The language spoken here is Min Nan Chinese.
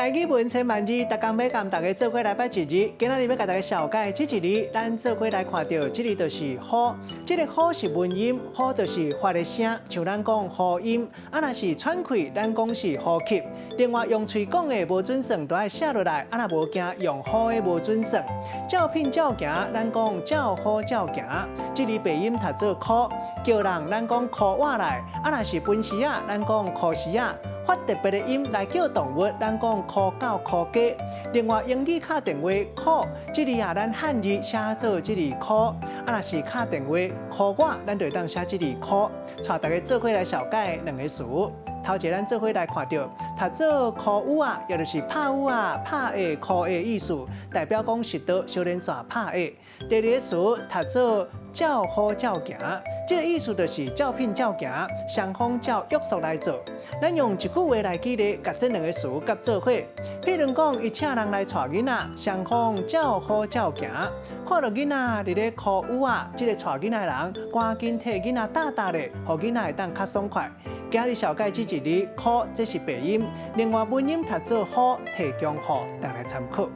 家己文千萬字，逐工欲共大家做伙來捌一字。今仔日欲共大家紹介這一字，咱做伙來看著，這字就是呼。這个呼是文音，呼就是發的聲，像咱講呼音。啊，若是喘氣，咱講是呼吸。另外用喙講的無準算，都愛寫落來。啊，若無驚用呼的無準算。照片照行，咱講照好照行。這字白音讀做箍，叫人咱講箍我來。啊，若是飯匙仔，咱講箍匙仔。發特別的音來叫動物，咱講箍狗、箍雞。另外，英語敲電話 call，這字啊，咱漢字寫做這字箍。啊，若是敲電話 call 我，咱就會當寫這字箍。帶大家做伙來紹介兩个詞。頭一个咱做伙來看著，讀做箍雨仔，也就是拍雨仔、拍下、箍下意思，代表講實到小連線拍下。第二个詞讀做照好照行，這个意思就是照片照行，雙方照約束來做。咱用一句話來舉例，共這兩个詞佮做伙。譬如講，伊請人來帶囡仔，雙方照好照行。看著囡仔佇咧箍雨仔，這个帶囡仔的人趕緊替囡仔搭搭咧，予囡仔會當較爽快。今日紹介這一字箍，這是白音，另外文音讀做呼，提供予大家參考。